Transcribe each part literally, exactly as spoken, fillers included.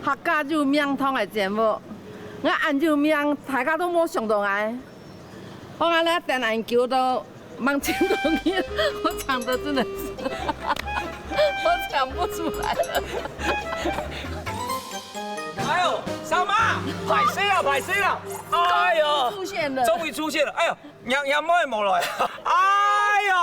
客家有名堂个節目，𠊎恁有名，大家都無想到𠊎。我恁樣等恁久都吂見到你，我講得真的是，我講不出來了。哎喲，三媽，歹勢啦，歹勢啦！哎喲，出現了。終於出現了！哎喲， 若若妹無來。哎喲，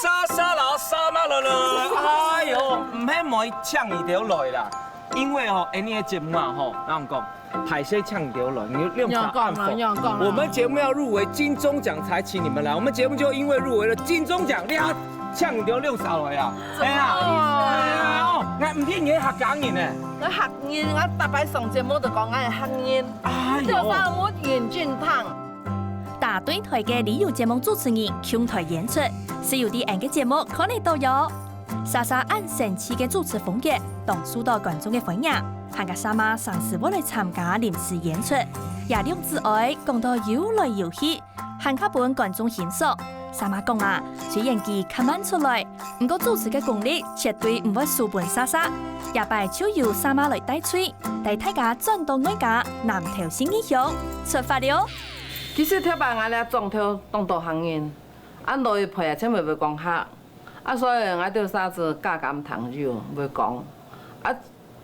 莎莎摎三媽來了。哎喲，毋係無請你兜來啦，因為吼，恁樣个節目啊吼，仰講，歹勢請你兜來，你兩儕恁樣講啦，恁樣講啦。我們節目要入圍金鐘獎才請你們來，我們節目就因為入圍了金鐘獎，你還請你兜兩儕來啊？哎呀，哎呀，哦，𠊎毋知你係客家人呢。𠊎客人，𠊎逐擺上節目都講𠊎係客人。哎喲，你兜三目眼鏡燙。 打對台个旅遊節目主持人共台演出，只有在𠊎个節目看得到喲。莎莎恁神奇个主持風格，當受到觀眾个歡迎，還加三媽常時會來參加臨時演出。這兩姊妹講到有來有去，還較分觀眾欣賞。三媽講啊，雖然佢較慢出來， 毋過主持个功力絕對毋會輸分莎莎，這擺就由三媽來帶隊，帶大家轉到外家南投信義鄉，出發了！其實頭擺𠊎這莊頭當多客人，啊老一輩啊全部會講客，啊所以𠊎兜儕子家家堂有會講，啊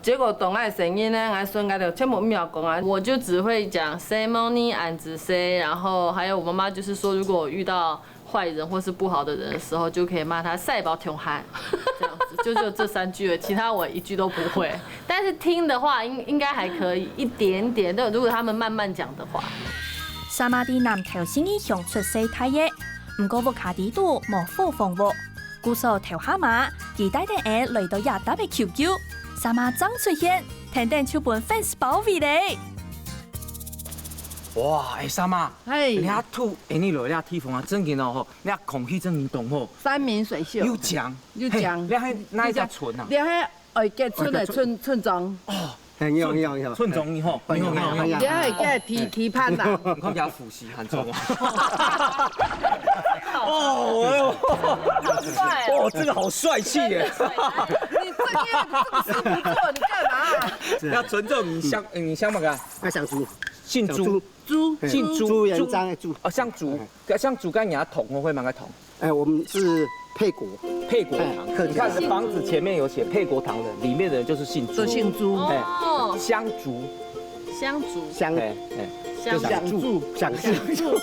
結果到𠊎个細人呢，𠊎孫𠊎兜全部毋曉講啊。我就只會講say morning，恁仔細，然後還有我媽媽就是說，如果我遇到壞人或是不好的人的時候，就可以罵他賽跑窮寒，這樣子，就只有這三句而已，其他我一句都不會。但是聽的話，應，應該還可以一點點，就如果他們慢慢講的話。三媽在南投信義鄉出世大个，毋過屋下裡肚無伙房屋，故所頭下嘛，佢帶等𠊎來到這搭个舅舅，三媽正出現，跈等就分fans包圍咧。哇，哎，三媽，嘿。你看土，哎，你來這地方啊，正經哦吼， 這空氣正經當好，山明水秀，又靚，又靚。嘿，這係哪一隻村啊？這係愛結村个村，村莊。哦，嘿，你好，你好，你好。村莊你好，你好，你好，你好。這係个地，地盤啦。你看人家伏羲還重啊。哦，哎呦，好帥哦。哦，這個好帥氣耶。你這個，這個事不做，你幹嘛？要尊重你姓，你姓麼个？我姓朱。姓朱。 朱，嘿，姓朱，朱元璋的朱。哦，姓朱，姓朱跟人家同哦，會麼个同？哎，我們是沛國。沛國堂，哎，客家。你看這房子前面有寫沛國堂的，裡面的人就是姓朱。都姓朱。哎，哦。香竹。香竹。香，哎，哎，香竹。想住，想住。想住。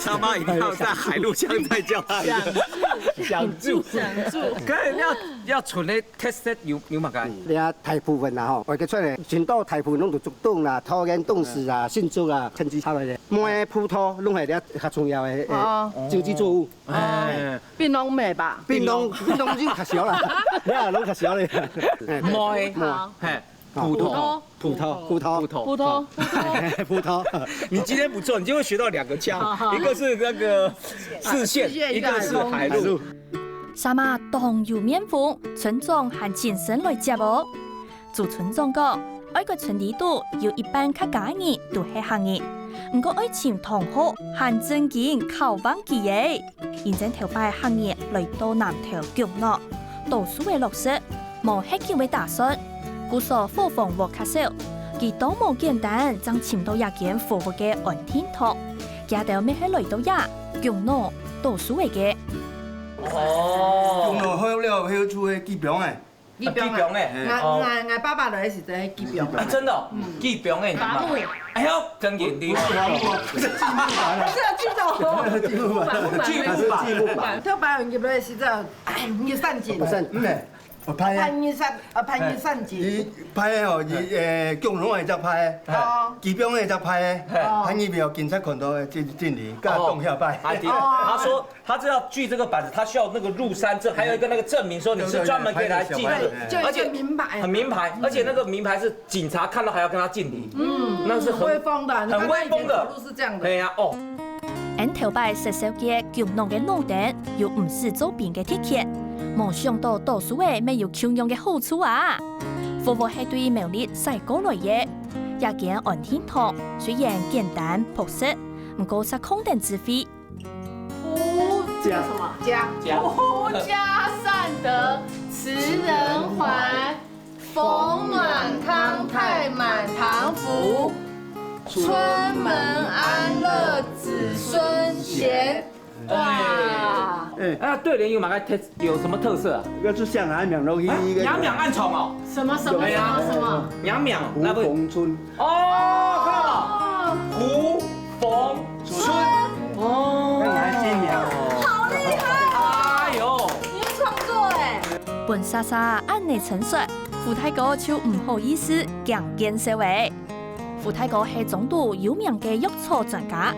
他媽一定要在海陸腔再教他一次。想住。想住。可是要，要存的特色有，有麼个？嗯，你看大部分啦吼，我个出來，全到大部分攏都竹東啦、桃園東勢啊、新竹啊、新竹差不多。 梅、葡萄攏係這較重要个，呃，哦。經濟作物。哎，檳榔無吧？檳榔，檳榔就較少啦，你看攏較少咧。哎，梅，梅，嘿，葡萄，葡萄，葡萄，葡萄，葡萄。葡萄。你今天不錯，你今天會學到兩個腔，好，好。一個是那個四縣，四縣，一個是海陸。一個海陸。三媽當有面風，村長還親身來接哦。 朱村長講，愛國村裡肚有一半客家人都係客人，毋過愛尋同學還正經較恅佢仔。因為頭擺客人來到南投共下，多數个落實，無歇久个打算，故所伙房屋較少，佢當無簡單正尋到這間和睦个安定堂。佢兜乜係來到這共下多數个个。哦。共下好了，好處个寄放个。 寄放啊。寄放欸。𠊎，哦。𠊎，𠊎爸爸來个時節寄放。啊，真的哦？嗯。寄放欸，你嘛。伐木。哎喲，真嚴厲。不是伐木哦，是積木板啊。是啊，積木板。積木板。積木板。積木板。頭擺入來个時節，入散緊。不是，嗯，哦，歹个。歹入散，呃，歹入散緊。伊歹个哦，伊，呃，共下个隻歹个，哦。寄放个隻歹个，哦。歹入去哦，警察看到个，進，進去，共下擋遐歹。哦。啊，對。哦。他說 他知道鋸這個板子，他需要那個入山證，還有一個那個證明，說你是專門可以來鋸那個，對，對，對，就有一個名牌。而且很名牌，而且那個名牌是警察看到還要跟他敬禮。嗯，那是很，很威風的，很威風的。你看他以前走路是這樣的。對呀，哦。𫣆頭擺細細个共下个路燈有毋使做兵个特權，無想到多數仔乜有共樣个好處啊！服務係對苗栗徙過來个，這間安定堂雖然簡單樸實，毋過煞囥等智慧， 夫，這叫什麼？家。家。夫家善德，慈仁還，逢暖康泰滿堂福，春門安樂子孫賢。哇！哎，啊，對聯有麼个特，有什麼特色啊？這个係寫娘娘落去，啊，娘娘恁長哦。什麼什麼什麼什麼？娘娘，那不，胡逢春。哦，看到了。哦，胡逢春。哦，那你還記名？好厲害哦！哎呦，你有創作哎。分莎莎恁呢陳述，胡大哥就毋好意思，驚見笑哎。 胡大哥係中都有名个藥草專家，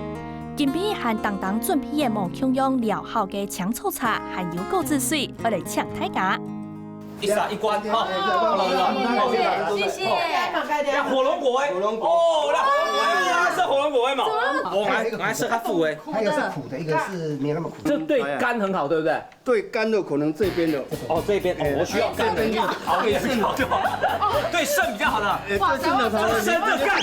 今晡日還單單準備个無共樣料好个青草茶，還有果子水，愛來請大家。一儕一罐，哈，好了，好了，謝謝，謝謝。那火龍果欸，火龍果。哦，那火龍果欸，啊，係火龍果欸嘛。我還，我還係較苦欸。它一個是苦的，一個是沒那麼苦。這對肝很好，對不對？ 對肝的可能這邊的。哦，這邊，哦，我需要肝的。這邊就好，這邊就好。對腎比較好的。哎，對腎的好。腎的肝。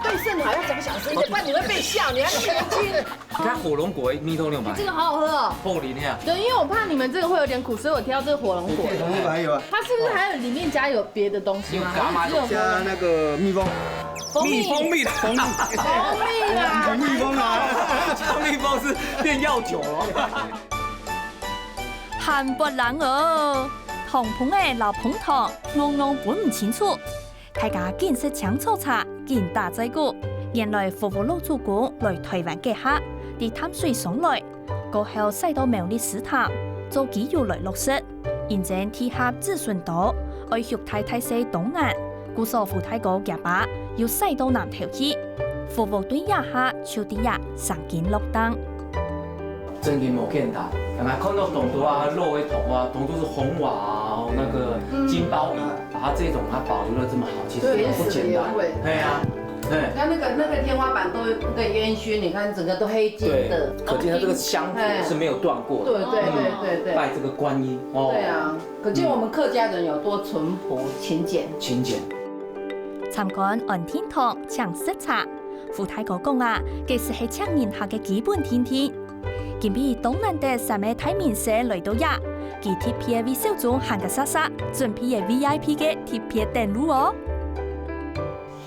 對腎好要講小聲一點，不然你會被笑，你還年輕。你看火龍果，蜜豆牛排。這個好好喝哦。火龍果。對，因為我怕你們這個會有點苦，所以我挑這個火龍果。這火龍果還有啊。它是不是還有裡面加有別的東西嗎？有加嗎？還是只有加那個蜜蜂。 蜂蜜。蜜蜂蜜啦。蜂蜜。蜂蜜啦。蜜蜂啊。蜜蜂是變藥酒了。還不冷哦，糖蜂仔摎蜂糖，戇戇分毋清楚。大家緊食青草茶，緊打嘴鼓。原來服務老祖公來臺灣該下，在淡水上來， 過後徙到苗栗獅潭，做基友來落實，因爭地合子孫多，愛畜大大細當難，故所胡大哥厥爸又徙到南投去，服務對這下就在這生根落定。真个無簡單，原來看到當多啊，老个圖啊，當多係紅瓦啊，那個金包銀，把它這種它保留得這麼好，其實不簡單。對，歷史的原味。哎呀，哎。那那個那個天花板都那個煙燻，你看整個都黑金的，對，可見它這個香火是沒有斷過的。對對對對對。拜這個觀音哦。對啊，可見我們客家人有多淳樸勤儉。勤儉。參觀安定堂請食茶，胡大哥講啊，該就係請人客个基本定定。今晡日當難得三位大明星來到這，佢特別為小鍾還過莎莎準備个V I P个特別等路哦。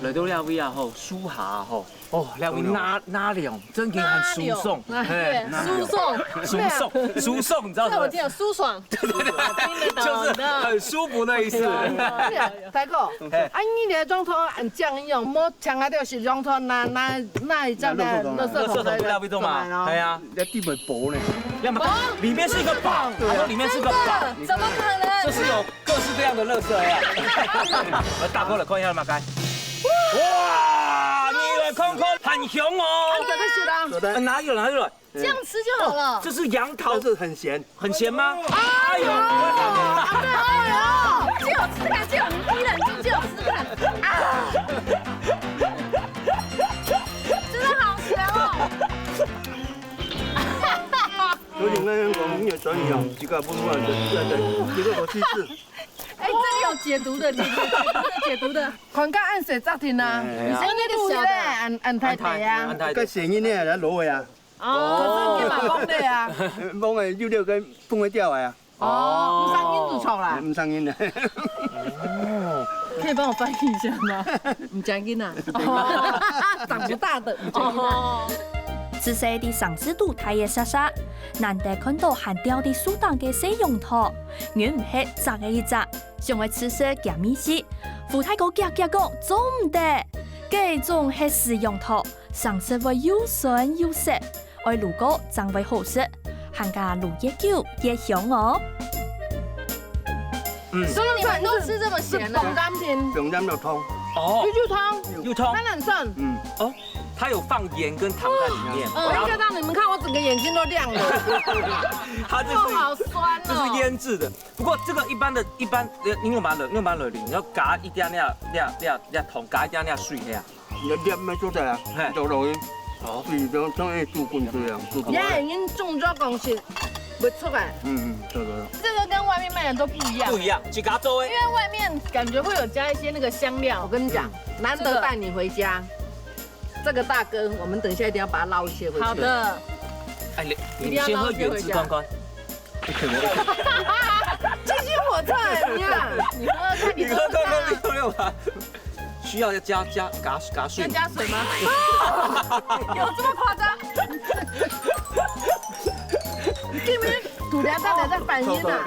來到這位啊吼，樹下吼， 哦，這位納納涼，真个很舒爽，納涼，嘿，對，舒爽，舒爽，舒爽，你知道什麼？這我聽了，舒爽。對對對，聽得懂的。就是很舒服的意思。哎呀，大哥，嘿。啊，你的妝頭很靚樣，莫搶啊，就是妝頭拿拿拿一張來，垃圾桶來，垃圾桶不要被动嘛，哎呀，你的地板薄呢。要麼，裡面是一個寶，他說裡面是個寶，真的，怎麼可能？這是有 各式各樣的垃圾呀。來，打開來看一下，嘛該。哇，你來看看，很香哦。啊，這個是啦。呃，哪有哪有？這樣吃就好了。這是楊桃，但是很鹹。很鹹嗎？哎呦，啊，對，哎呦，借我吃吃看，借我，你逼人，借我吃吃看。啊，真的好鹹哦。 有點跟人講，你也轉一樣，幾個不出來的，對對，幾個我去試。哎，這裡有解毒的，解毒的，解毒的，解毒的。看看按誰責任啊，哎呀。你說那個小的，按按太太啊，按太太。該誰呢？來攞呀。哦，可是你把崩的啊。崩的，六六跟崩會掉的啊。哦，不上印度錯啦。不上印的。可以幫我翻譯一下嗎？你講印啊？哦，長不大的。哦。自細在城市肚大个莎莎， 難得看到還吊在樹頂个細楊桃，原毋係摘个一摘，想愛試食厥味緒。胡大哥遽遽講做毋得，該種係死楊桃，生食會又酸又澀，愛滷過正會好食，還加滷越久越香哦。嗯。所以你們都吃這麼鹹啊？是紅甘甜，紅甘有湯。哦，又又湯，又湯。它很酸。嗯。哦， 它有放鹽跟糖在裡面。嗯，然後就讓你們看，我整個眼睛都亮了。它就是，哦，好酸哦。就是醃製的。不過這個一般的，一般，呃，你用完了，你用完了，你要加一點點，點點點糖，加一點點水，嘿啊。你的汁沒出來啊，嘿。都容易，哦。水都都會煮滾水啊，煮滾。你看已經中咗公式，不出來。嗯嗯，對對對。這個跟外面賣的都不一樣。不一樣，自家做的。因為外面感覺會有加一些那個香料。我跟你講，嗯。難得帶你回家。 這個大哥，我們等一下一定要把它撈一些回去。好的。哎，你，你先喝原汁看看。一定要撈一些回家。其實我菜，你啊，你喝喝看，你喝喝看，你喝喝看。需要加加加加水吗？加加水吗？有这么夸张？你给我们煮两道来再反应啊！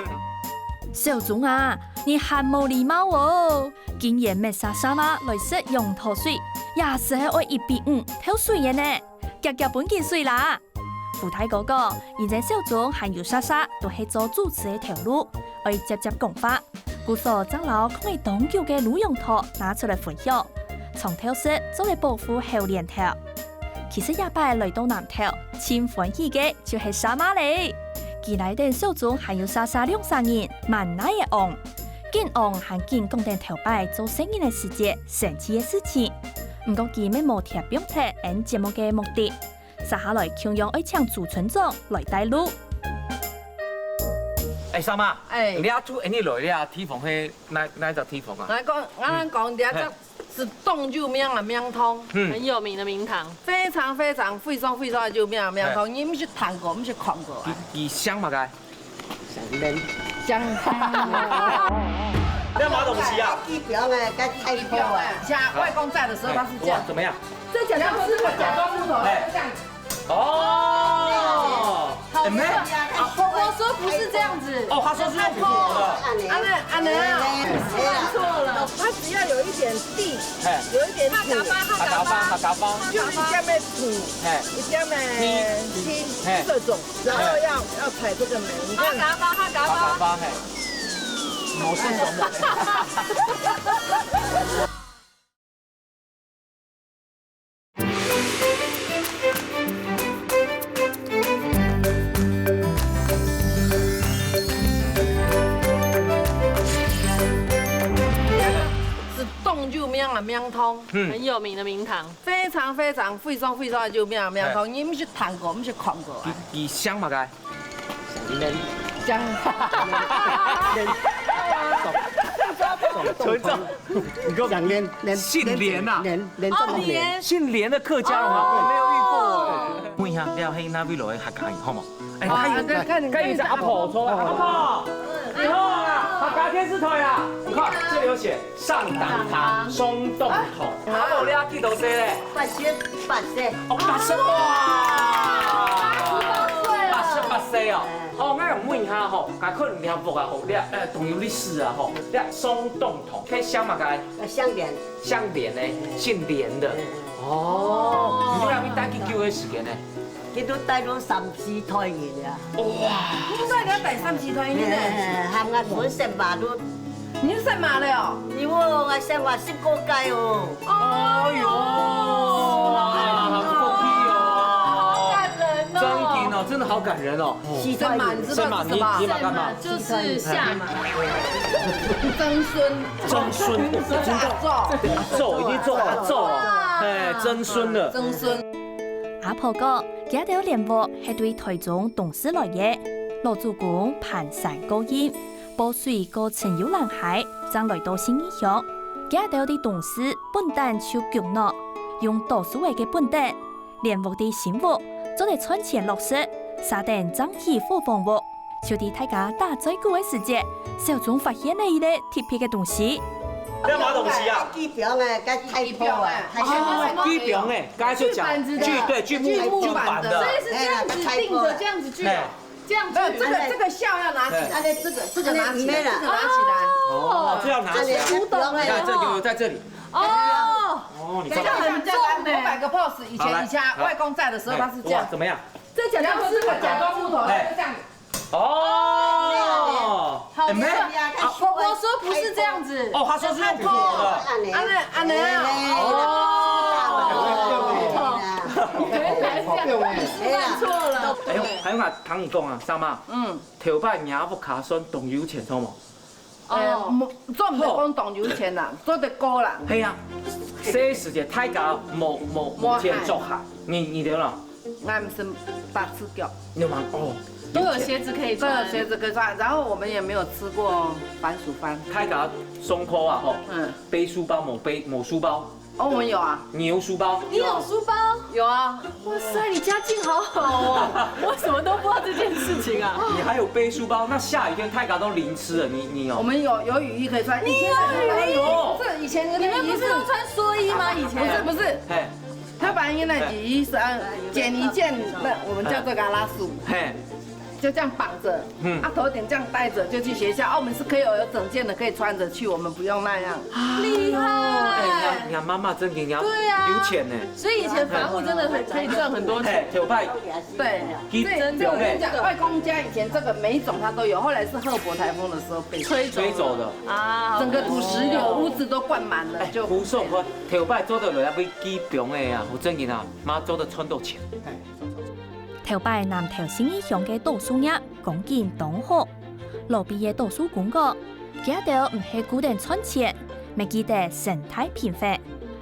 小鍾啊，你還無禮貌哦！竟然搣儕儕嫲來食羊肚水，也斯係愛一比五敨水个呢！ 遽遽分佢水啦！胡大哥講，以前小鍾還有儕儕都係做主持个頭路，愛輒輒講話，故所正摎囥了當久个滷羊肚拿出來分享，長透食做得保護後年頭。其實這擺來到南投，盡歡喜个就係儕嫲咧！佢拉等小鍾還有儕儕兩儕人滿哪仔旺，緊旺還緊講等頭擺做細人个時節生趣个事情。毋過佢乜無忒放忒𫣆節目个目的， 接下來共樣愛請朱村長來帶路。哎，三媽，哎，你阿朱，哎，你來這地方係哪哪一隻地方啊？來講，𠊎講這隻係當有名个名堂，嗯，很有名的名堂，非常非常非常非常有名个名堂。你毋識聽過，毋識看過啊？佢佢姓麼个？姓連。姓連。你買東西啊？地標啊，該地標啊。像外公在的時候，他是這樣。哇，怎麼樣？ 这假装是假装木头，哎，这样子。哦，哎，没有啊，婆婆说不是这样子。哦，她说是用普通的。按呢，按呢啊，看错了。它只要有一点地，哎，有一点土，客家帮，客家帮，客家帮，就一点点土，哎，一点点青，哎，这种，然后要要采这个梅，你看。客家帮，客家帮，客家帮，哎，我是什么？ 是當有名个名堂，嗯，很有名的名堂，非常非常非常非常有名个名堂，哎，你毋識聽過，毋識看過啊？佢佢姓麼个？姓連。姓連。村長，你講姓連，連，姓連啊？連，連，哦，連。姓連的客家人啊，我沒有遇過哎。問一下，你係哪位來个客家人，好無？ 哎，哦，看有，對，看你，看有隻阿婆出來，阿婆，你好啊，客家電視台啊，你看這裡有寫上檔堂、松凍桶，阿婆你幾多歲咧？八十八歲。哦，八十，哇！八十八歲哦。哦，𠊎想問一下吼，𠊎看你屋啊吼，你呃，當有歷史啊吼，你松凍桶，該姓麼个？姓連。姓連呢，姓連的。哦，你在那邊待幾久的時間呢？ 佢都帶到三四代人啊。哇！你帶佢帶三四代人呢？哎，喊𠊎分細嫲都。你係細嫲了哦？有哦，𠊎細嫲十過屆哦。哎喲，哇，好福氣哦！好感人哦！真的哦，真的好感人哦。細嫲，你知道是什麼？細嫲，你，你把幹嘛？就是下馬。曾孫。曾孫，阿祖。阿祖，一定做阿祖哦。哇。哎，曾孫了。曾孫。 阿婆講，佢兜連屋係對台中東勢來个，老祖公盤山過蔭，報水過陳有蘭溪，正來到信義鄉。佢兜在東勢本旦就谷壙，用倒手仔个本旦，連屋在新屋，做得賺錢落實，續等正起伙房屋。 就在大家打嘴鼓个時節，小鍾發現了一個特別个東西。這麼東西啊？地標啊，該地標啊。哦，地標欸，剛才就講，鋸，對，鋸木，鋸木板的。鋸木板的。所以是這樣子定著，這樣子鋸哦，哎。這樣鋸。沒有，這個，這個孝要拿起來。哎。這個，這個拿起來，這個拿起來。哦，這要拿起來。這個古董欸。你看，這個在這裡。哦。哦，你看。這個很重欸。我擺個pose，以前，好，來，以前外公在的時候，他是這樣。哇，怎麼樣？這假裝是，假裝木頭，哎。就這樣。 哦，好，哎，沒有，啊，婆婆說不是這樣子。哦，她說是用普通的。按呢，按呢啊。哦。原來是這樣，你是看錯了。哎喲，還有啊，聽你講啊，三媽，嗯。頭擺若屋下算當有錢，著無？ 呃，哦。無，做毋得講當有錢啦，做得過啦。係啊，細時節大家無，無，無錢著鞋，你，你兜呢？𠊎毋係白手腳。你有嗎？哦，都有鞋子可以穿。都有鞋子可以穿，然後我們也沒有吃過番薯飯。大家上課啊，吼，嗯。背書包，無背，無書包。哦，我们有啊，牛书包。你有书包？有啊。哇塞，你家境好好哦！我怎么都不知道这件事情啊？你还有背书包？那下雨天大家都淋湿了，你你有？我们有有雨衣可以穿。你有雨衣？有。这以前的那个衣服，你们不是都穿蓑衣吗？以前不是不是，嘿，刻板印那雨衣是按剪一件，那我们叫做 galasu。嘿，就这样绑着，嗯，啊，头顶这样戴着就去学校。啊，我们是可以有有整件的可以穿着去，我们不用那样。厉害！哎，你看，你看妈妈真给你要，对啊，有钱呢。所以以前伐木真的很可以赚很多钱。哎，头发，对，这这个我跟你讲，外公家以前这个每一种他都有，后来是赫伯台风的时候被吹走了。吹走的。啊，整个土石流，屋子都灌满了，哎，就胡颂和头发做得落来被寄放的啊，我真给他妈做得赚到钱。哎，头擺南投信義鄉个多樹業光景當好，老輩个多樹公講，佢兜毋係顧等賺錢，乜記得生態平衡，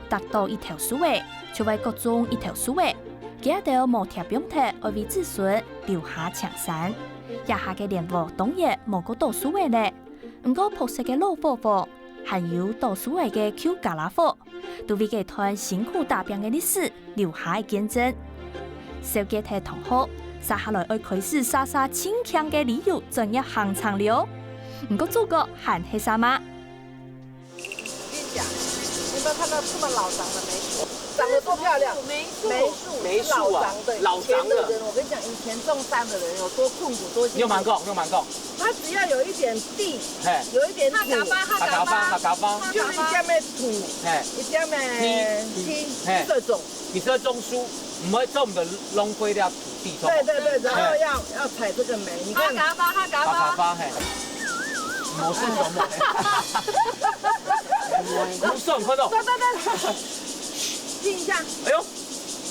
搭到一頭樹仔，就會各種一頭樹仔。佢兜無忒放忒，愛為子孫留下青山。這下个蓮霧當然無過多樹仔咧，毋過樸實个老伙房，還有多樹仔个舊家啦伙， 都為該段辛苦打拚个歷史留下个見證。燒結忒糖殼，續下來愛開始煞煞盡慶个理由轉業行程了。毋過主角還係儕媽。我跟你講，你有沒有看到這麼老長的梅樹？長得多漂亮！梅樹，梅樹，梅樹啊，老長的，老長的。以前的人，我跟你講，以前種樹的人有多困苦，多辛苦。你有蠻講，你有蠻講。 它只要有一點地，嘿，有一點土，哈嘎巴，哈嘎巴，哈嘎巴，哈嘎巴，就一點个土，嘿，一點个地，地，嘿，你說種樹，你說種樹，毋會種个浪費了土地，對對對，然後要，要採這個梅，你看，哈嘎巴，哈嘎巴，哈嘎巴，嘿，我是什麼？不是很快樂。對對對，聽一下，哎呦，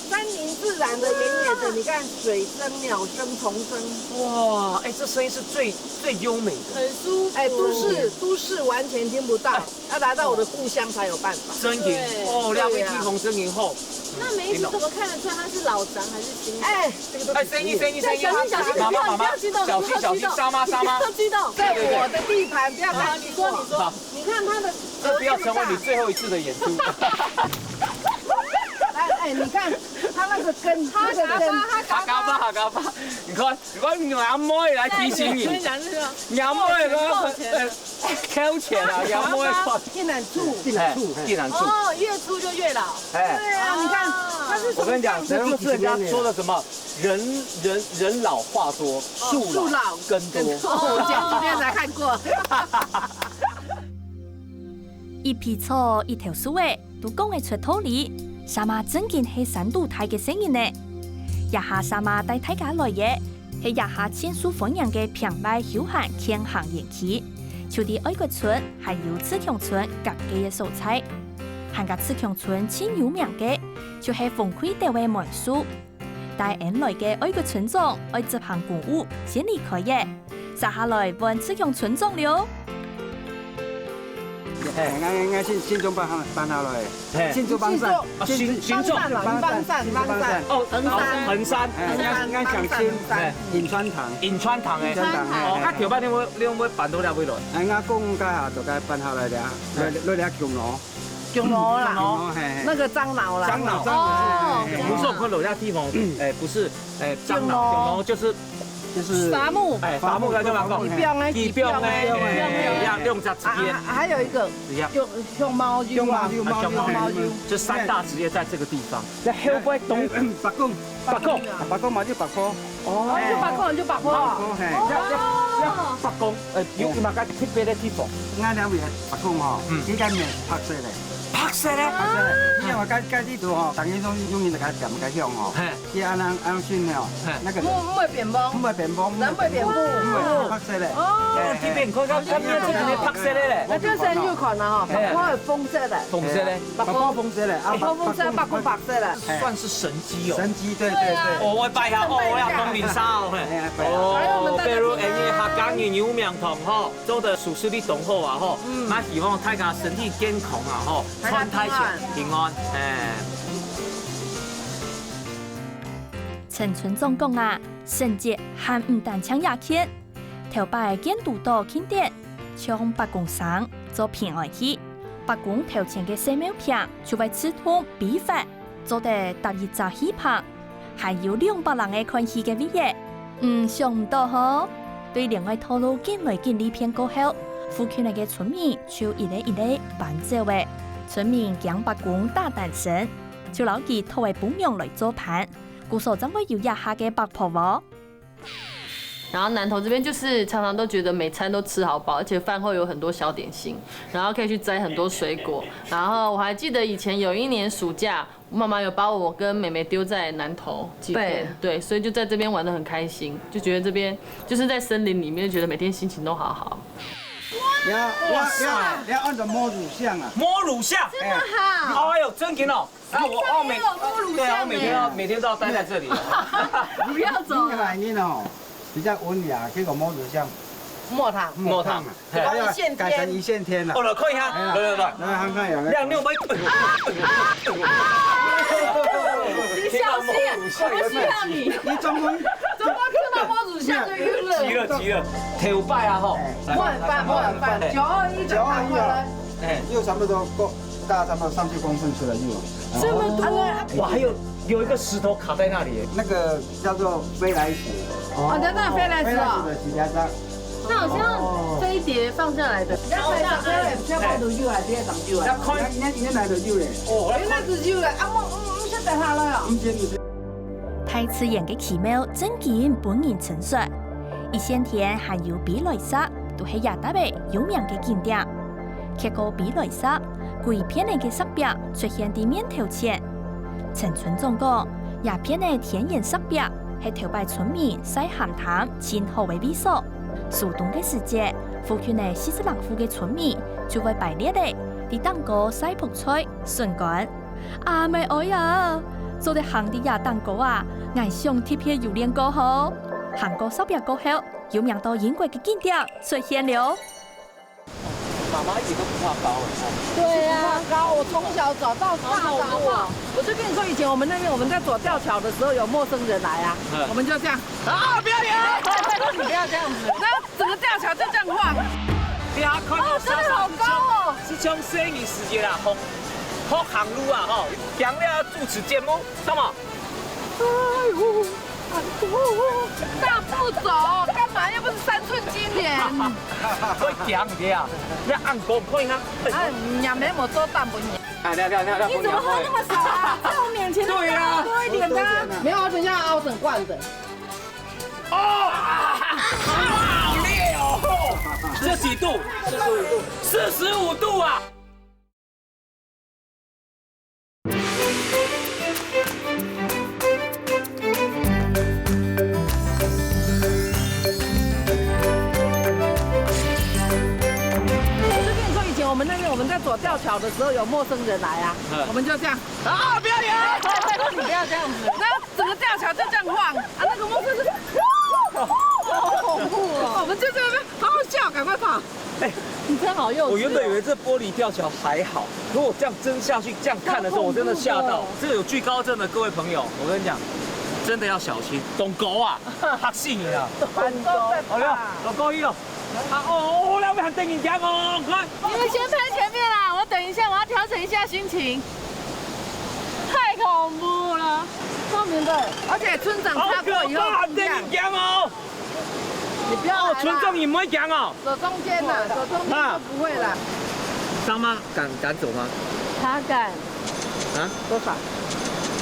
山林自然的，遠遠的，你看水聲、鳥聲、蟲聲。哇，哎，這聲音是最最優美的。很舒服。哎，都市都市完全聽不到，要來到我的故鄉才有辦法。真的哦，兩位聽筒聲音吼。那梅子怎么看得出来它是老長还是新長？哎，哎，声音声音声音，小心小心，妈妈妈妈，不要激动，小心小心，不要激动，杀妈杀妈，不要激动。在我的地盘，不要太激动。好，你说你说，你看它的，这不要成为你最后一次的演出。来，哎，你看它那个根，它那个根，哈嘎巴哈嘎巴，你看，你看你阿妹来提醒你，你阿妹说，呃，扣钱啊，你阿妹看，竟然粗，竟然粗，嘿，竟然粗。哦，越粗就越老。哎，对啊，你看它是我跟你讲，陈若志人家说的什么，人人人老话多，树老根多。哦，我前几天才看过。一皮草，一头树仔， 都講得出道理，儕媽正經係山肚大个細人呢。這下儕媽帶大家來个，係這下盡受歡迎个坪內休閒健行園區，就在愛國村還有自強村隔壁个所在。還加自強村盡有名个，就係紅桂斗个梅樹。 帶𫣆來个愛國村長愛執行公務，先離開耶。續下來換自強村長了。哎，𠊎𠊎新新竹搬下搬下來，嘿。新竹幫山，啊，新新竹幫山，幫山，幫山，哦，橫山，橫山，哎，𠊎𠊎想新，哎，永川堂，永川堂哎，永川堂，哦，哎，啊，頭擺你會你會搬到哪位來？哎，𠊎公家下就該搬下來了，來來來，共咯。 薑老啦，薑老，嘿嘿。那个樟腦啦，樟腦，樟腦，哦，嘿嘿嘿。不是我看到那地方，哎，不是，哎，樟腦，樟腦就是就是伐木，哎，伐木个地方讲，一边哎，一边哎，一边哎，一样用这直接啊，还还有一个一样，用用猫油啊，用猫油，用猫油，用猫油，这三大职业在这个地方。那后背东，八公，八公，八公嘛就八公。 哦，就八公就八公啊。八公，嘿，要要要八公，呃，有有哪个特别的地方？俺两位八公吼，嗯，应该没白色的，白色的，白色的，因为我该该地图吼，等于说用你那个点个用吼，嘿，去安安安训吼，嘿，那个木木会变崩，木会变崩，人会变木，木会白色的，哦，这边看看看，这边白色的嘞，那就是有可能哈，哎，八公会红色的，红色的。 八宝宝红色嘞，啊，八宝红色，八宝白色嘞。算是神机哦。神机，对对对。哦，我拜下，哦，我要通灵啥哦，嘿。哎呀，拜啊。哦，比如哎，你客家人有名堂吼，做得手势力懂后啊吼，嗯，那希望大家身体健康啊吼，大家平安。穿太险平安，哎。陈村长讲啊，神机还毋单淨也欠，头摆见堵到庆典，像八公生做平安戏。伯公頭前个細廟坪就會自動比劃，做得搭一隻戲棚，還有兩百人个看戲个位仔。嗯，想毋到吼！對另外道路緊來緊利片過後，附近个村民就一個一個搬走了。村民驚伯公打單身，就摎佢討个餔娘來做伴，故所正會有這下个伯婆哦。 然後南投這邊就是常常都覺得每餐都吃好飽，而且飯後有很多小點心，然後可以去摘很多水果。然後我還記得以前有一年暑假，我媽媽有把我跟妹妹丟在南投幾天，對對，所以就在這邊玩得很開心，就覺得這邊就是在森林裡面，覺得每天心情都好好。你要你要你要你要按照摸乳像啊，摸乳像。哎，好，哎呦，真紧哦！啊，我我每你上面有摸乳像对啊，我每天要耶每天都要待在这里。不要走你。来你哦，比较温雅，结果摸乳像摸它，摸它啊，还要改成一线天了哦，。来看一下，来来来，来看看有没有？亮六杯，你小心，我需要你。你中风，中风听到摸乳像就晕了。急了急了，头拜啊吼，摸很棒，摸很棒，九二一就拿回来。哎，又差不多够，大家差不多三十公分出来又。这么多，我还有有一个石头卡在那里。那个叫做飞来石。哦，那那飞来石哦飞来石的几家章。那好像飞碟放下来的。你看飞来石，飞来石，差不多有啊，这样长久啊。那看，你看你看来的就嘞，哦，我来看。那是有嘞，啊，我我我晓得它了。中间你是大自然个奇妙真經分人稱說。一線天還有飛來石，都係這搭仔有名个景點。蹶過飛來石，歸片仔个石壁出現在面頭前。陳村長講，這片仔天然石壁係頭擺村民曬鹹淡盡好个位所。收冬个時節，附近个四十零戶个村民就會排列仔，在頂高曬覆菜、筍乾。 阿姆哀啊，做得行在這頂高啊，𠊎想特別有練過吼。行過石壁過後，有名到英國个景點出現了。媽媽一点都不怕高哎。对啊，高，我从小走到大的，好不好？我就跟你说，以前我们那边我们在走吊桥的时候，有陌生人来啊，我们就这样啊，不要理他，你不要这样子，那整个吊桥就这样晃。你还看到哦，真的好高哦。是从生理时间啊，好好行路啊吼，讲了要主持节目，什么？大步走，干嘛？又不是三寸金莲。会讲的啊，要按光看一下。哎，你也没有做大本营。哎，不要不要不要不要！你怎么喝那么少啊？在我面前对呀多一点的。没有，等一下啊，我整罐子。哦，啊好烈哦！这几度？四十五度啊！我就跟你说，以前我们那边我们在走吊桥的时候，有陌生人来啊，我们就这样啊，不要理他，你不要这样子，那整个吊桥就这样晃啊，那个陌生人，好恐怖哦，我们就在那边好好笑，赶快跑。哎，你真好幼稚哦。我原本以为这玻璃吊桥还好，可我这样真下去这样看的时候，我真的吓到。这个有惧高症的各位朋友，我跟你讲，真的要小心，懂狗啊，吓死你了。很高在好了，老高一哦，啊哦，我两位很等你讲哦，快。你们先拍前面啦，我等一下我要调整一下心情。太恐怖了，超明白。而且村长好可擦过以后怕，不一样等你讲哦。你不要来啦哦，村长你没讲哦。走中间啦，走中间就不会啦。张妈敢敢走吗？他敢啊？多少？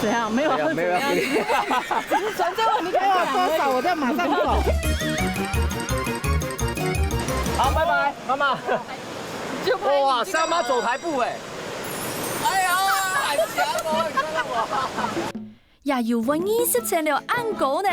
怎样？没有没有没有怎样只是传这话，你敢讲而已。多少我再马上走。好，拜拜，妈妈。就拍你哇，这个三妈走台步哎。哎呀，很强哦，你看看我。也有會二十層樓恁高呢。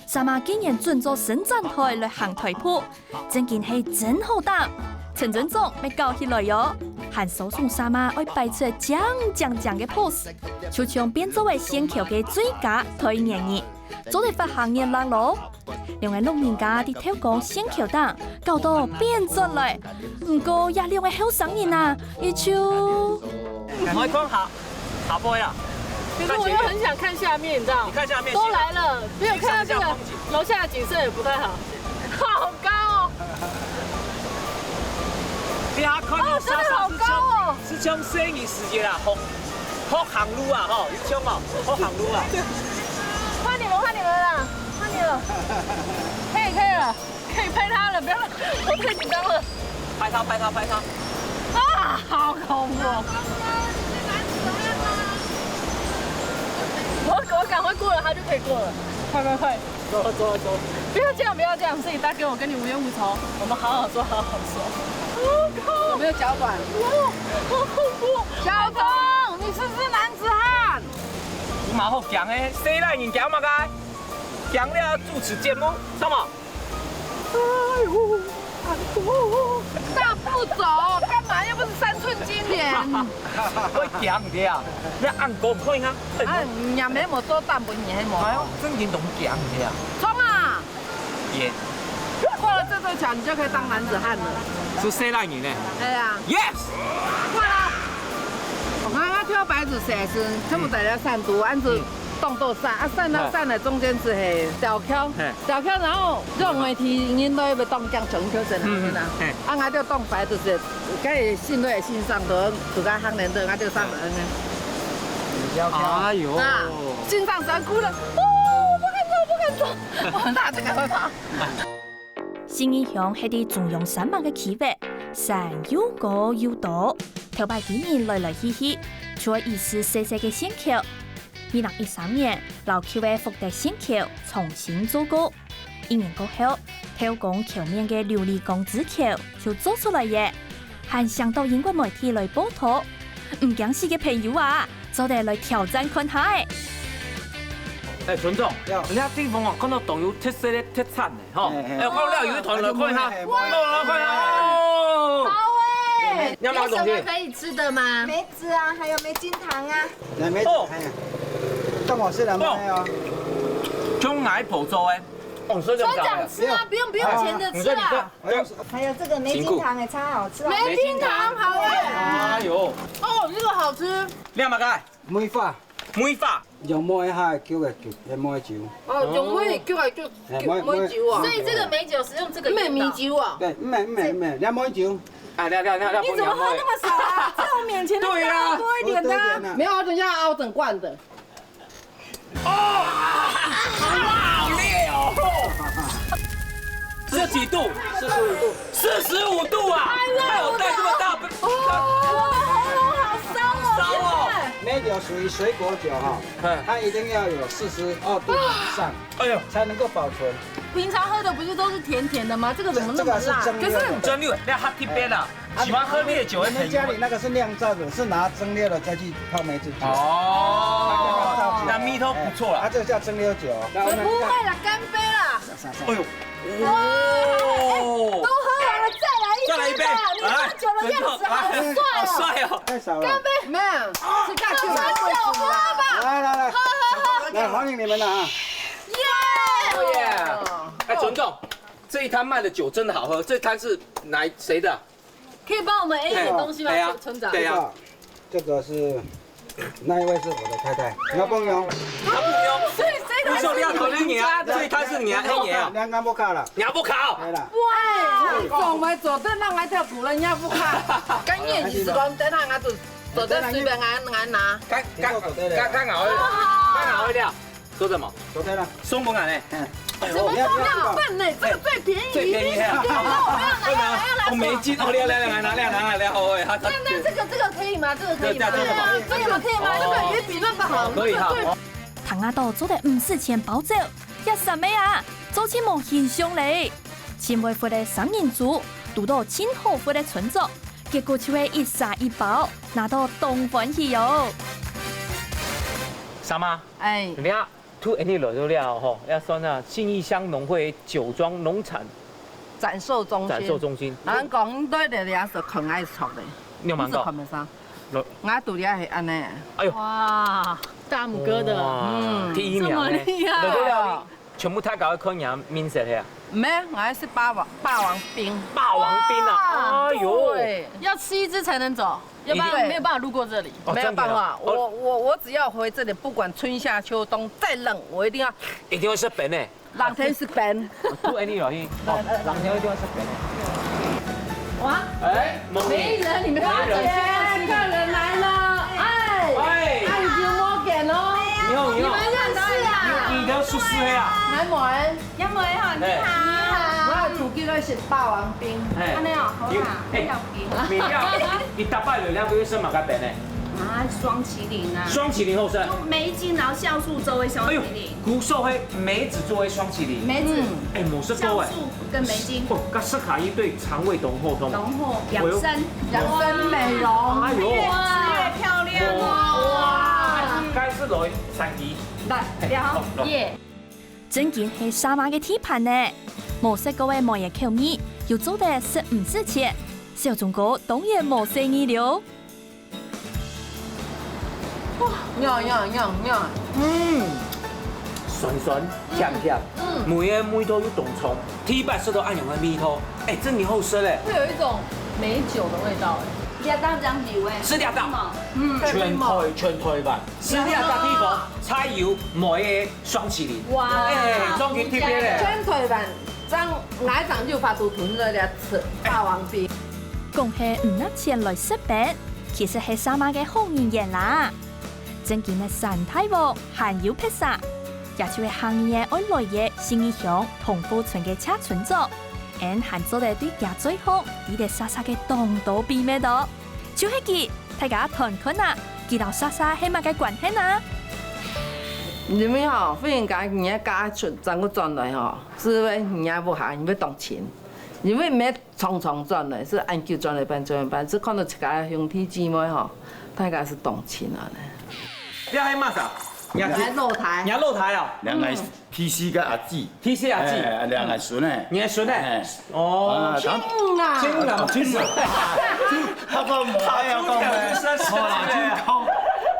三媽竟然準做伸展台來行台步，正經係真好膽。陳村長乜搞起來喲，還手送三媽愛擺出靚靚靚个pose，就像變做个線橋个最佳代言人，做得發行熱浪咯。兩個老人家在透光線橋頂搞到變轉來，毋過這兩個後生人啊，佢就趕快看下，下背啦。可是我又很想看下面，你知道吗？你看下面，都来了，没有看到这个楼下的景色也不太好，好高哦。你还看哦，真的好高哦。係像細人時節啊，學，學行路啊，吼，有像無？學行路啊。換你們，換你們了，換你了。可以，可以了，可以拍他了，不要了，我太緊張了。拍他，拍他，拍他。啊，好恐怖哦！我，我趕快過了，他就可以過了，快快快！走，走，走。不要這樣，不要這樣，是你大哥，我跟你無冤無仇，我們好好說，好好說。我靠！有沒有腳軟？哇，好恐怖！小鍾，你是不是男子漢？有麼好驚个？細賴人驚麼个？驚了主持節目，什麼？哎呦，大步走，幹嘛？又不是三寸金蓮。會驚的啊！你恁高，看一下。哎，你也沒有做大本營，沒有。哎呦，正經都驚的啊！衝啊！ 耶！過了這座橋，你就可以當男子漢了。係細賴人呢。對啊。Yes！過了。我剛剛挑白紙寫生，全部在這山肚，恁樣當到山，啊，山到山的中間係係小橋，係小橋，然後用媒體應該會當講中秋節那邊啊，嗯，係啊，𠊎就當白紙寫，該信都會信上，都都在行人的，𠊎就上人呢。哎呦！啊，信上山哭了，哦，不敢走，不敢走。 哇，那這個會怕。信義鄉係在中央山脈个區域，山又高又多，頭擺居民來來去去，就愛移師細細个信口。二零一三年，摎舊个福德信口重新做過。一年過後，偷工求面个琉璃光之橋就做出來了。 還想到英國媒體來報導，毋驚死个朋友啊，做得來挑戰看下欸。哎，村長，有。人家地方哦，看到當有特色个特產呢，吼。哎，哎。哎，我看到有一團來看一下，哎，哎，哎。來看一下哦。好欸，你要拿什麼東西？有什麼可以吃的嗎？梅子啊，還有梅金糖啊。來，梅子，哦。哎呀，當我是人賣哦。像奶婆做的。哦，是這樣講的。村長吃啊，不用，不用錢的，吃啊。你說，你說。 還有這個梅金糖也超好吃哦。梅金糖好欸。哎呦，哦，這個好吃。你買麼个？梅花。梅花。用梅花叫个叫，叫梅酒。哦，用梅叫个叫，哎，梅，梅酒啊。所以這個梅酒是用這個原料。梅酒啊。對，梅，梅，梅，你梅酒。啊，你，你，你，你怎麼喝那麼少啊？在我面前都喝多一點的啊。對啊。沒有，等一下熬整罐的。 哦，好辣，好烈哦！這幾度？四十五度。四十五度啊！哎呀，哪有帶這麼大杯？哦，我的喉嚨好燒哦，燒哦！現在。梅酒屬於水果酒哈，嗯。它一定要有四十二度以上，哎呦，才能夠保存。平常喝的不是都是甜甜的嗎？這個怎麼那麼辣？這，這個是蒸馏的。可是蒸馏，那它特別的。 喜歡喝烈酒的朋友。你們家裡那個是釀造的，是拿蒸餾的再去泡梅子酒。哦，那味道不錯啦。哎，它這個叫蒸餾酒。不會啦，乾杯啦。哎呦，哇，哎，都喝完了，再來一杯吧。再來一杯，你喝酒的樣子好帥哦。來，好帥哦。太少了。乾杯。沒有，是大舅媽貴婦啦。喝酒，喝吧。來，來，來。喝，喝，喝。來，歡迎你們了啊。耶！哦耶！哎，尊重。 這一攤賣的酒真的好喝，這攤是哪，誰的啊？可以幫我們A一點東西嗎，哎，對啊，村長？對啊。這個是，那一位是我的太太，你要幫忙。啊，不用。所以誰的？你說你要討論你啊，這一攤是你啊，哎，你啊。你要拿不卡了。你要不卡哦。對了。哇，你總會做得讓人家苦人家不卡。甘願你是講，等下俺就做得隨便俺，俺拿。剛，剛，剛，剛好，剛好一條。 做什麼？做得了。送分俺呢？嗯。哎呦，怎麼送兩份呢？這個最便宜。最便宜啊。不要拿，不要拿，不要拿，我沒進。哦，來，來，來，拿，來，拿，來，好，哎，他，他，那，那這個，這個可以嗎？這個可以嗎？這個，這個，這個可以嗎？哦。這個也比那個好，可以哈。那個最，哦。聽啊到做得毋使錢包走，也三妹啊，做起無形象嘞。盡會佛个三人組，堵到盡好佛个村長，結果就係一儕一包，拿到當歡喜喲。三媽，哎。你看， 都恁樣來到了吼，也算啊，信義鄉農會酒莊農產展售中心。展售中心。人講，你對這裡也是很愛笑的。你有看過？你是看得上？來。我肚裡係恁樣。哎呦。哇，大拇哥的。哇，嗯。第一名呢。這麼厲害哦。來到了，全部大家看你面色係啊。沒有，我還是霸王，霸王兵。霸王兵啊，哇，哎呦。對，要吃一支才能走。 要不然沒有辦法路過這裡。哦，沒有辦法，真的哦。我，我，我只要回這裡，不管春夏秋冬，再冷，我一定要，一定要食冰的。冷天食冰。哦，都恁樣落去，哦，冷天一定要食冰的。哇，哎，沒人，你們要等一下。客人來了，哎，哎。哎，你有沒有給哦？你好，你好。你們認識啊？你，你的叔叔黑啊？來，某人。楊某人好，你好。哎。你好。我要煮這個是霸王冰。哎。按呢哦，好啊，有，哎，不要冰。你要，你大伯有兩個月生嘛，該邊呢？啊，雙麒麟啊。雙麒麟後生。用梅精，然後酵素做為雙麒麟。哎呦，古時候係梅子做為雙麒麟。梅子。嗯。哎，無食過哎。酵素 跟梅精。哦，該食下去對腸胃當好，當好。當好，養生。哎呦。養生美容。哎呦。越吃越漂亮哦。哇，該係來三支。來，哎，好，好。耶。正經係儕嫲个地盤呢，無食過个梅个口味，又做得食毋使錢，小鍾哥當然無細義了。 哇，呀呀呀呀，嗯，酸酸甜甜，嗯，嗯。梅个味道又當重，第一擺食到恁樣个味道，哎，真係好食嘞。會有一種梅酒的味道，哎。你要當講梅味，是這道。嗯，全台，全台灣，是這道地方才有梅个雙麒麟。哇，哎，終於特別嘞。全台灣 正，𠊎正有法度吞落來食霸王冰。講係毋納錢來食冰，其實係儕嫲个好人緣啦。正經个山大王還有別儕，也就係行人愛來个信義鄉同福村个謝村長，𫣆還做得對厥最好，知得儕儕个當多秘密哦。就係佢，大家看看啊，佢摎儕儕係麼个關係呢？因為吼，忽然間人家嫁出，正過轉來吼， 係為人家屋下，因為當親，因為毋係常常轉來，係恁久轉來一擺，轉來一擺，係看到自家兄弟姊妹吼，大家係當親啊呢。這係麼儕？你係老弟。你老弟哦。兩個T C个阿姊。T C阿姊。哎，兩個孫呢。你个孫呢？哎。哦。啊，親啦。親啦，親啦。客話無愛要講咩？好啦，就講，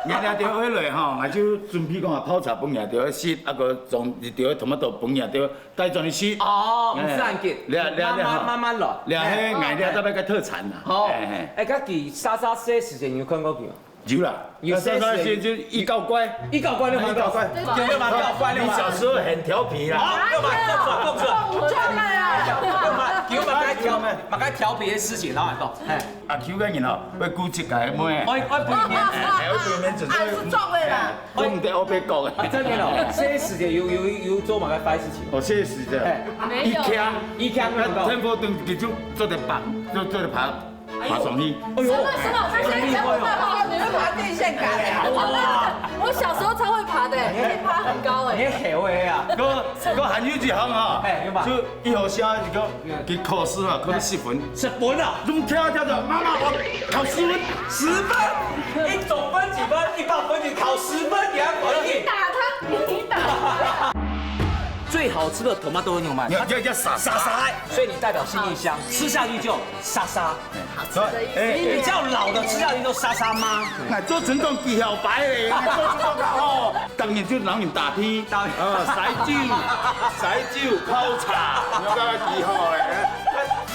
人家就會來吼，𠊎就準備講啊，泡茶分人家食，啊个種，就tomato分人家 帶轉去食。哦，毋使恁急，哎，這，這，慢慢，這，慢慢來。這係𠊎這搭个特產啦。好，哎，哎。哎，該佢儕儕細時節你有看過佢無？有啦，有細時節。該儕細時節就一搞怪。一搞怪你有看過？一搞怪，對。有嘛？搞怪你嘛？你小時候很調皮啦。好，有嘛？講出來，講出來。講出來啊！有嘛？有嘛？該調，嘛該調皮个事情，老實講，哎。阿Q个人哦，會顧自家个妹。我，我不會面子。哎，我不會面子，啊，係裝个啦。哎。 都毋得烏白講个。真个哦，細時節有，有，有做麼个壞事情？哦，細時節，哎，沒有。一槍，一槍那個。天花板佢就做得爬，就做得爬，爬上去。哎呦，什麼，什麼？他現在天花板爬，你會爬電線桿的啊？哇。我小時候超會爬的，可以爬很高哎。你很會啊。我，我還有一項啊，哎，有吧？就一號線一個 佢考試啊，考到十分。十分啊？用跳跳的，媽媽，我考十分。十分？你總分幾分？一百分，你考十分，你還可以。你打他，你打他。最好吃的tomato有嗎？你要，要，要撒撒。撒撒，所以你代表信義鄉，吃下去就撒撒。好吃的意思。哎，比較老的吃下去就撒撒嗎？那做成這種技巧白嘞，那做成這種哦，當然就讓你打拼。打拼。啊，晒酒，晒酒，泡茶，你有看到幾好嘞？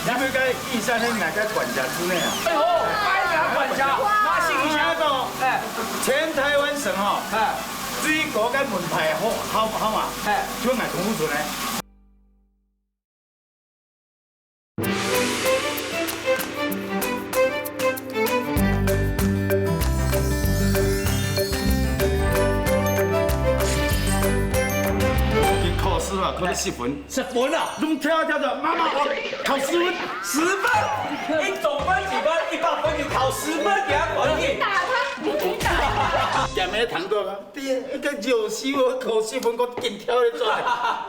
你們該醫生係哪个管家之類啊？哎呦，哎呀，管家，哇，那信義鄉，哎，全台灣省哈，哎，最高个門牌號，號，號碼，哎，就買同屋主呢。佢考試啊，考到十分。 十分啊？用跳跳的，媽媽，我考十分。十分？你總分幾分？一百分，你考十分，你還可以。你打他，你打他。也沒談過嗎？對，一個九十，我考十分，我緊跳的出來，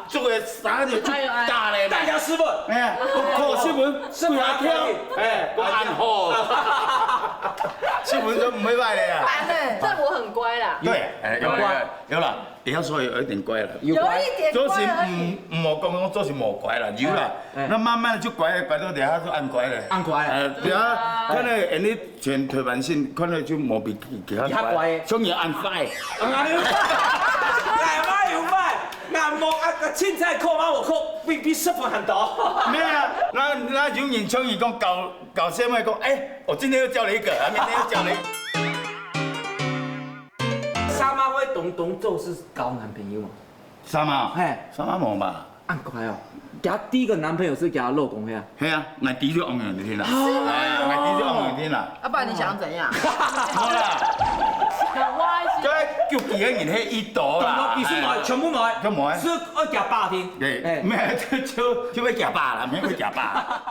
做个啥你就打嘞嘛。哎呦，哎。大家十分。哎呀，我考十分，十分還可以。不要跳，哎，我按好。十分都不會壞的呀。煩欸，但我很乖啦。對，哎，有乖，有啦。 你要說有一點乖了。有乖。有一點乖而已。就是，嗯，莫講講做事莫乖了，有啦。哎，哎。那慢慢地就乖了，乖到等下就恁乖了。恁乖啊。哎，對啊，啊。看到人家全台灣性，看到就莫比其他乖，比較乖。像你恁壞。啊，你有壞，哎，媽有壞，那莫啊，凊彩考嘛，我考比，比十分還多。沒有啊，那，那有人像你講搞，搞笑嘛，講，哎，我今天又交了一個，啊，明天又交了一個。 儕媽會動動手係交男朋友無？儕媽？嘿。儕媽無嘛。恁快哦！佢第一個男朋友係佢老公係啊？係啊，𠊎第一個男朋友係啦。哎呀，𠊎第一個男朋友係啦。啊，不然你想怎樣？無啦，該叫別人係一朵啦。懂了，你是買，哎，全部買，全部買。是愛假爸的。對，哎，沒有，就就就會假爸啦，沒有假爸。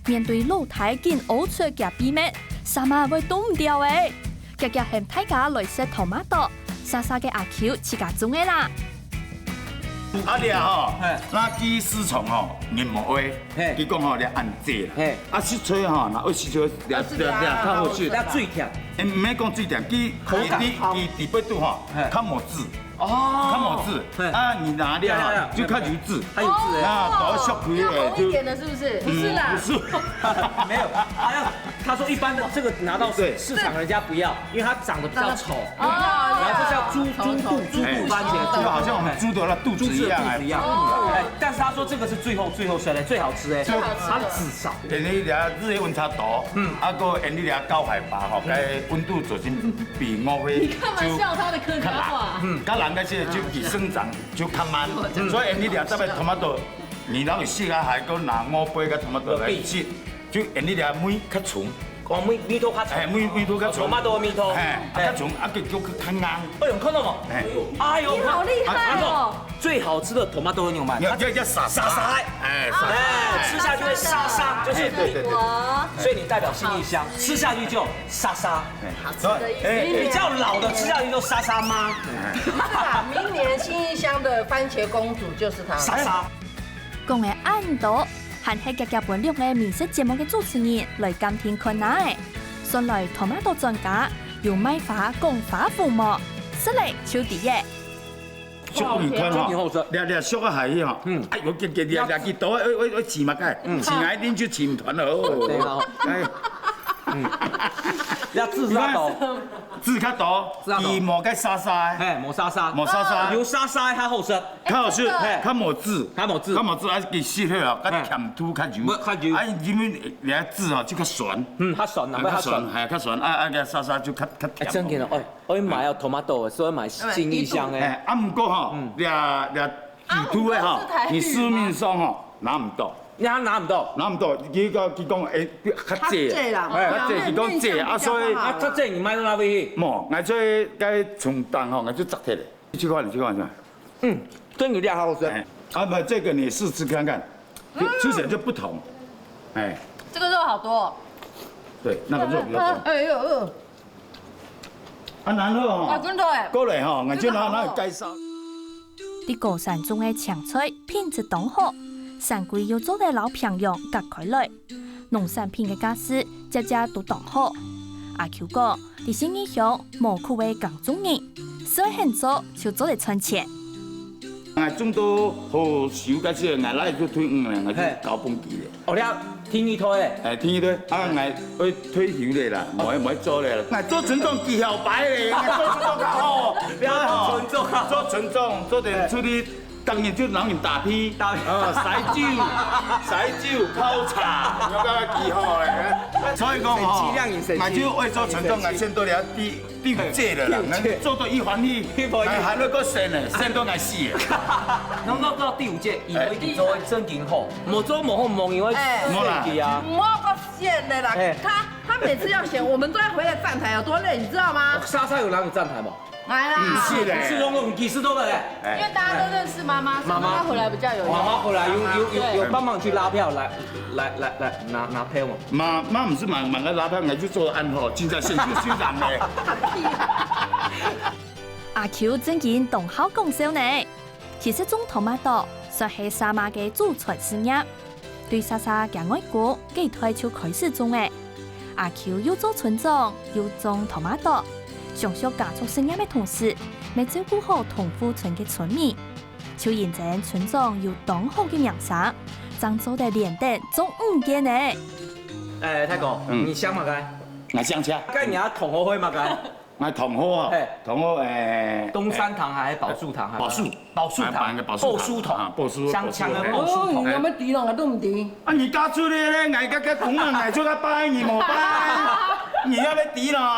面對老弟緊屙出个秘密，三媽會擋毋掉欸。遽遽喊大家來食tomato，沙沙个阿Q自家種个啦。啊，這吼，嘿，那去市場吼，人無愛，嘿，佢講吼，這恁濟啦。嘿，啊，食菜吼，那愛食菜，這這這較好食。那最甜，欸，毋免講最甜，佢口感好，佢佢底背肚吼，嘿，較無籽。 哦，較無籽，嘿，啊，你拿掉啊，有有有，就較有籽。還有籽欸。啊，多少可以欸，要紅一點的，是不是？就，不是啦，嗯，不是，沒有。他要他說一般的這個拿到市場人家不要，因為它長得比較醜，哦，然後就像豬豬肚豬肚番茄，就好像我們豬的那肚子一樣欸。豬肚子一樣。哎，但是他說這個是最後最後下來最好吃欸，最好吃的，它籽少。因為這日夜溫差大，嗯，啊，個因為這高海拔吼，該溫度就先比我們你幹嘛笑他的客家話？嗯，較冷个時節就佢生長就較慢，所以你掠到个tomato，你老是食啊，還過拿五杯个tomato來食，就你掠味較重，哦，味味道較重，哎，味味道較重，tomato味道，哎，較重，啊，佢就較硬。哎呦，看到無？哎，哎呦，你好厲害哦！最好吃的tomato牛排，要要要沙沙，沙沙，哎，沙沙，哎，吃下去會沙沙，就是，哎，對对对，所以你代表信義鄉，吃下去就沙沙。 好吃的意思。哎，比較老的吃下去就沙沙嗎？不是啦，明年信義鄉的番茄公主就是她。沙沙。講个恁多，還係遽遽分兩个美食節目个主持人來鑑定看啊欸。算來tomato專家，有賣花講花紅無？食了就知欸。 食分你看吼，這這熟个下去吼，嗯，哎喲，結結裂裂，佢都愛愛愛愛試嘛，該試下一定就試毋斷了哦。對啊，哎，嗯，這籽較多，籽較多，籽較多，佢無該沙沙，嘿，無沙沙，無沙沙，有沙沙較好食，較好食，嘿，較無籽，較無籽，較無籽，啊，佢食起來哦，較甜度較油，無較油，啊，因為你个籽哦，就較酸，嗯，較酸啊，較酸，較酸，哎，較酸，啊啊，該沙沙就較較甜。哎，真个哦，哎。 我買啊tomato，所以買信義鄉个。哎，啊，毋過吼，這這地圖个吼，你市面上吼拿毋到，你還拿毋到，拿毋到。佢講佢講，哎，較濟，較濟啦，哎，較濟，佢講濟啊，所以啊，較濟你買到哪位去？無，𠊎做該重擔吼，𠊎就摘忒咧。你去看，你去看一下。嗯，真有料，好好吃。哎，啊，不，這個你試吃看看，吃起來就不同。哎，這個肉好多哦。對，那個肉比較多。哎呦，哎呦。 啊，然後吼，啊，真的欸，過來吼，𠊎就拿拿介紹。在高山種个青菜品質當好，產季又做得摎平洋隔開來，農產品个價數輒輒都當好。阿Q講，在信義鄉無苦个耕種人，只要肯做就做得賺錢。𠊎種到好收該時，𠊎倈仔就退伍咧，𠊎就交分佢咧。 哦，你啊，第二代欸。哎，第二代，啊，𠊎愛退休咧啦，無愛無愛做咧啦。𠊎做村長幾好擺咧，𠊎做村長較好。不要做村長啊。做村長，做得出去，當然就摎人打屁，打屁。啊，篩酒，篩酒，泡茶，有个幾好咧。所以講吼，𠊎就愛做村長，𠊎先到了第 第五屆了啦，第五屆。𠊎做到一番去，一番去。哎，還會過升呢，升到𠊎死了。能夠到第五屆，以為你做得正經好，無做無好，無人會，哎，無啦。生氣啊。毋好過選了啦，哎。他他每次要選，我們都要回來站台，有多累，你知道嗎？莎莎有拿你站台嗎？來啦。嗯，是的。是用用技術對不對？哎。因為大家都認識媽媽，所以媽媽回來比較有用。媽媽回來有有有有幫忙去拉票，來來來來拿拿票嘛。 媽媽毋係問問个老闆，𠊎就做恁好，真正先就收人咧。阿Q正經當好講笑呢。其實種tomato算係三媽个祖傳事業，對莎莎厥外公幾代就開始種咧。阿Q又做村長，又種tomato，想想家族事業个同時，乜照顧好同戶村个村民。 就因爭村長有當好个名聲，正做得連等種五屆呢。哎，大哥，嗯。你姓麼个？𠊎姓謝。該你个同學會麼个？𠊎同學啊，嘿。同學，哎，東山堂還係寶樹堂？寶樹。寶樹堂。哎，寶樹堂。寶樹堂。啊，寶樹，鄉下个寶樹堂。哦，你有無知咯？𠊎都毋知。啊，你嫁出去咧，𠊎个个公啊，𠊎就个拜，你無拜，你要毋知咯？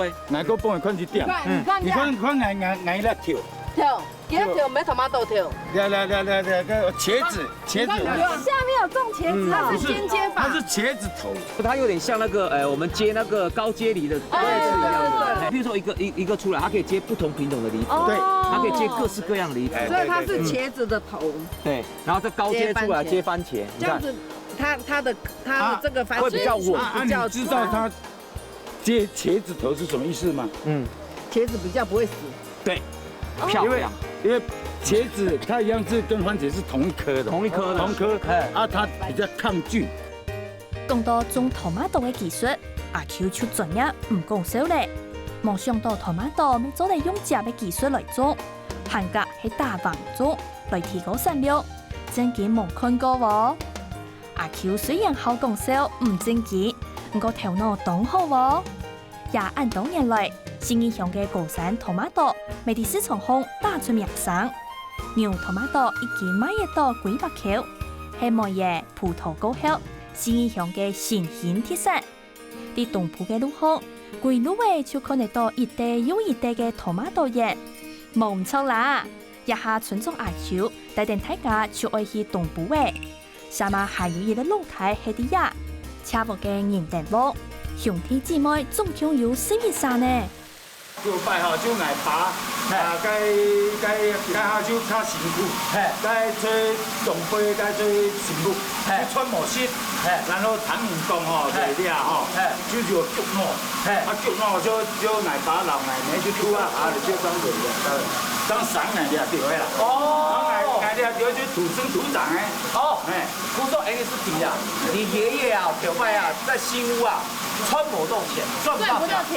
个，矮个幫佢看一點。你看，你看，你看，你看，矮矮矮个條，條，佢个條，無tomato條。來來來來來，茄子，茄子。你看，你看，下面有種茄子啊，它是尖尖吧？它是茄子頭。它有點像那個，呃，我們接那個高接梨的，哎，類似一樣的。對，對，對。哎，比如說一個，一，一個出來，它可以接不同品種的梨子，哦。對。它可以接各式各樣的梨子。哎，所以它是茄子的頭。對，然後再高接出來接番茄，你看。這樣子，它，它的，它的這個番茄啊，會比較穩。啊，啊，你知道它接茄子頭是什麼意思嗎？嗯。茄子比較不會死。對，哦。漂亮。因為，因為茄子它一樣是跟番茄是同一科的，同一科的。同科，哎。啊，它比較抗菌。講到種tomato个技術，阿Q就專業毋講笑咧。無想到tomato乜做得用這个技術來種，還過係打橫種，來提高產量，正經無看過哦。阿Q雖然好講笑，毋正經，毋過頭腦當好哦。也恁多年來，信義鄉个高山tomato乜在市場項打出名聲。牛tomato一斤賣得到幾百箍，係每个葡萄過後，信義鄉个新興特產。在東部个路項，歸路仔就看得到一垤又一垤个tomato園。無毋著啦，這下村長阿Q帶等大家就愛去東部仔。 這馬還有一個老弟係在這，車屋个人丁旺，兄弟姊妹總共有十一儕呢。就拜吼，就𠊎爸，嘿。啊，該，該，該下就較辛苦，嘿。該做長輩，該做辛苦，嘿。就穿毛巾，嘿。然後聽人講吼，嘿。就這吼，嘿。就有竹桉，嘿。啊，竹桉就，就𠊎爸摎𠊎姆就拄啊，啊，就當做，當生來掠著个啦。哦。啊，𠊎，𠊎掠著就土生土長个。哦。嘿。 故所恁樣係對啊，你爺爺啊，頭擺啊，在新屋啊，賺不到錢，賺不到錢。賺不到錢。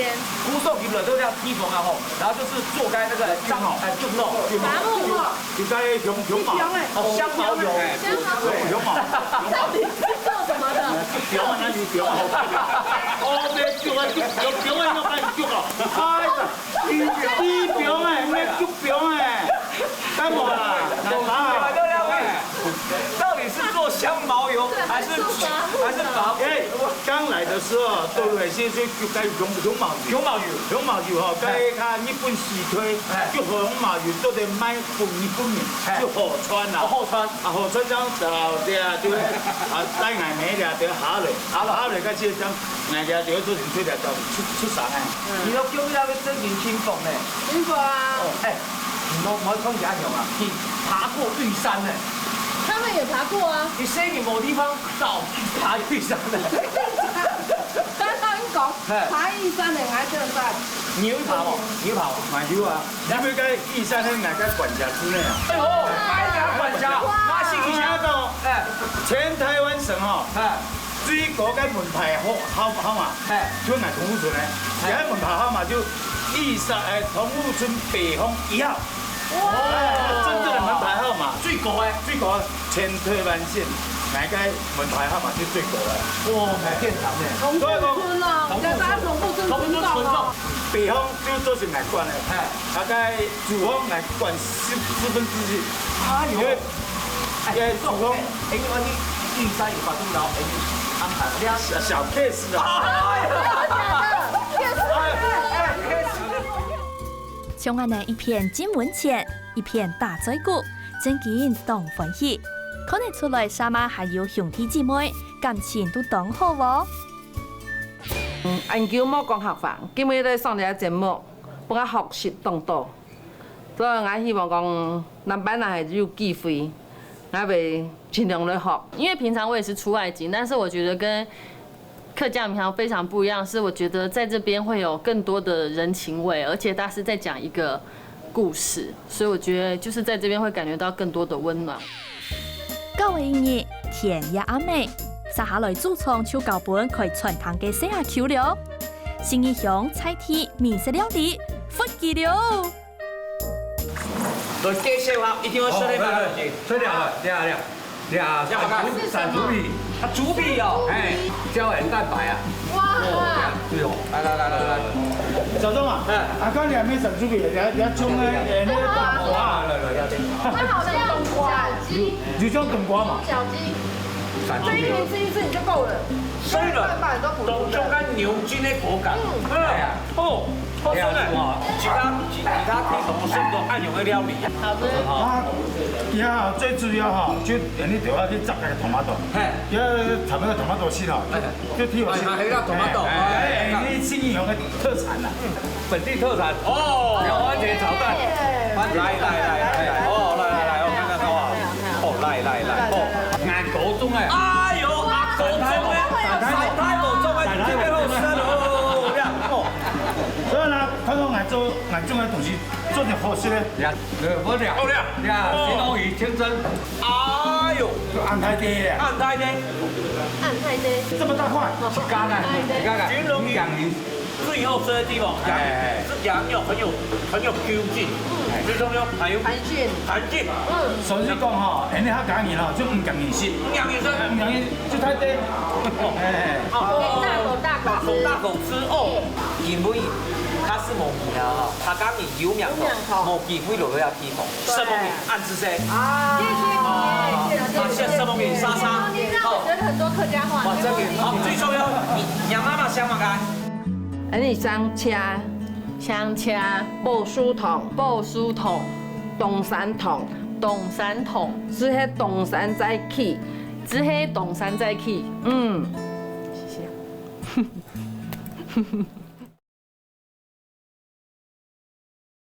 故所入來都這樣地方啊吼，然後就是做該那個香茅，哎，就那種，就該香，香茅，哦，香茅油，香茅油。對，香茅，香茅油。到底是做什麼的？竹桉啊，那有竹桉啊，好吃啊。哦，對，竹啊，竹，竹啊，要看竹啊。哎呀， 你，你竹桉欸，毋係竹桉欸，幹嘛啦？拿茶啊？到底是做香茅油，還是，還是伐木？因為剛來的時候，都會先去竹，該香，香茅油。香茅油。香茅油吼，該佢日本時代，哎。竹香茅油做得賣分日本人，哎。就好穿啦。哦，好穿。啊，好穿這樣子啊，對啊，就，啊，帶𠊎姆掠，就下來，下來，下來，該就這樣，𠊎掠，就做成出來，就出，出產啊。 你都叫佢那個真正幸福呢。幸福啊。哦，哎，我我講一下啊，佢爬過玉山呢。他們也爬過啊。佢細人無地方走，爬玉山呢。剛剛講，嘿。爬玉山的，還真的在。你有爬無？你有爬無？嘛有啊，因為該玉山係𠊎个管轄之內啊。哎呦，哎呀，管轄，那是一下到，哎，全台灣省吼，哎，最高个門牌號號號碼，哎，就𠊎同屋村呢，哎，該門牌號碼就一三，哎，同屋村北峰一號。 哇，真正个門牌號碼，最高个，最高个，全台灣省，𠊎个門牌號碼就最高个。哇，無見長呢。同屋村哦，你知道同屋村村長哦。北峰就做成𠊎管个，哎，大概主峰𠊎管十十分之一，哎呦，因為，哎，主峰，哎，你你玉山有發生到，哎，安排，你要小小 case 啊。哎呀，真的，case，哎，哎，case。 像恁呢一片浸溫泉，一片打嘴鼓，正經當歡喜。看得出來，Sama還有兄弟姊妹，感情都當好哦。恁久無講客話，今日來上這個節目，分𠊎學習當多。所以𠊎希望講，下擺若係有機會，𠊎會盡量來學。因為平常我也是出外景，但是我覺得跟客家民謠非常不一樣，是我覺得在這邊會有更多的人情味，而且它是在講一個故事，所以我覺得就是在這邊會感覺到更多的溫暖。九月一日，天也暗暝，接下來主唱就交分開餐廳个細阿舅了。新義鄉在地美食料理，發揮了！ 來介紹下，一定要說的嘛。哦，來，來，說了，了，了，了，這個是什麼？山豬皮。啊，豬皮哦。哎，膠原蛋白啊。哇。哦，對哦。來，來，來，來，來。小鍾啊，哎。啊，剛才還沒山豬皮，你還，你還衝那個，哎，那個大瓜。來，來，來，來。它好像小雞。有，有這種冬瓜嘛？小雞。山豬皮。這一片吃一次你就夠了，雖然當中間牛筋的口感，嗯。哎呀，哦，好吃呢。其他，其他地方我吃不到恁樣的料理。好吃。啊，呀，最主要哈，就你就要去摘那個tomato，嘿。要採那個tomato seed哈，嘿。就替我去。哎，那個tomato，哎，哎，哎，哎。那是新義鄉的特產啦。嗯，本地特產。哦，番茄炒蛋。哎。來，來，來，來，來，哦，來，來，來，我看看，好不好？哦，來，來，來，哦。𠊎高中哎。哎喲，啊，高中哎，三太高中哎，特別好食哦，這樣，哦。所以呢，看到𠊎做，𠊎種个東西做得好食咧。呀，呃，好料。好料。呀，哦。新東西清蒸。哎喲。就恁大隻咧。恁大隻。恁大隻。這麼大塊。是乾的，你看看，新東西。最好吃的地方，羊，哎，哎。是羊肉很有，很有Q勁，嗯。最重要還有彈性。彈性。嗯。所以講吼，恁樣客家人吼，就毋驚人食。毋驚人食。毋驚人食，就大隻。哦。哎。好。大口大口吃。大口大口吃哦。因為佢係無名吼，客家人有名吼，有名吼。無機會落去啊。 地方。石目魚，恁仔細。啊。謝謝你，謝謝，謝謝。啊，謝石目魚，莎莎。今天讓我學了很多客家話。哇，真的，好，最重要，你，你媽媽姓麼个？恁樣姓謝。姓謝。寶書堂。寶書堂。東山堂。東山堂。就係東山再起。就係東山再起。嗯。謝謝。